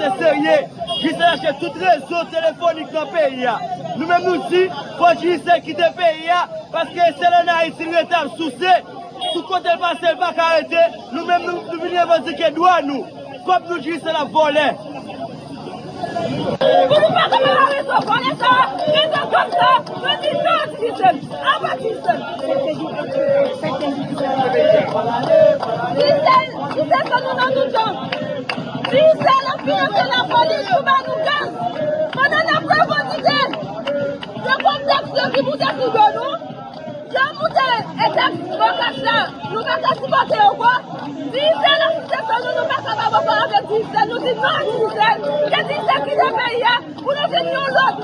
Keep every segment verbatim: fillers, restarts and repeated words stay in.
se serye. Digicel achte tout rezo telefonik nan peyi a. Nou menm nou di, fò Digicel kite peyi a, paske se l ann Ayiti li rete ap souse. Tout kote l pase, l pa ka rete. Nou menm, nou, nou vin revandike dwa nou. Kòb nou Digicel ap vòlè. Pou nou pa kanpe nan rezo vòlè sa, rezo kòb sa, nou di non Digicel. Aba Digicel. Digicel, Digicel fè nou nan tout jan. Digicel ap finanse lapolis pou ba nou gaz. Pandan n ap revandike, se konplèks yo ki moute sou do nou. Jan moute etap bòkach la, nou pa ka sipòte ankò. Digicel ap pouse sou nou, nou pa kapab ankò avèk Digicel. Nou di non a Digicel. Ke Digicel kite peyi a pou nou vin yon lòt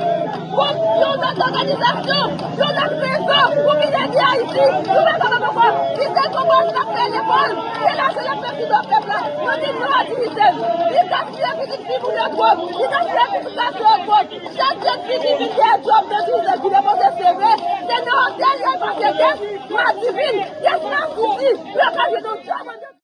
gwoup, yon lòt òganizasyon, yon lòt rezo pou vin ede Ayiti. Nou pa kapab ankò. Digicel konprann l ap fè lekòl. Se lajan l ap fè sou do pèp la. Nou di non a Digicel. Li gaspiye pitit timoun yo twòp. Li gaspiye pitit gason yo twòp. Chak jèn fi ki vin dèyè djòb nan Digicel ki depoze seve, se nan otèl y al pase tès, madiven, tès masisi, yo ka jwenn yon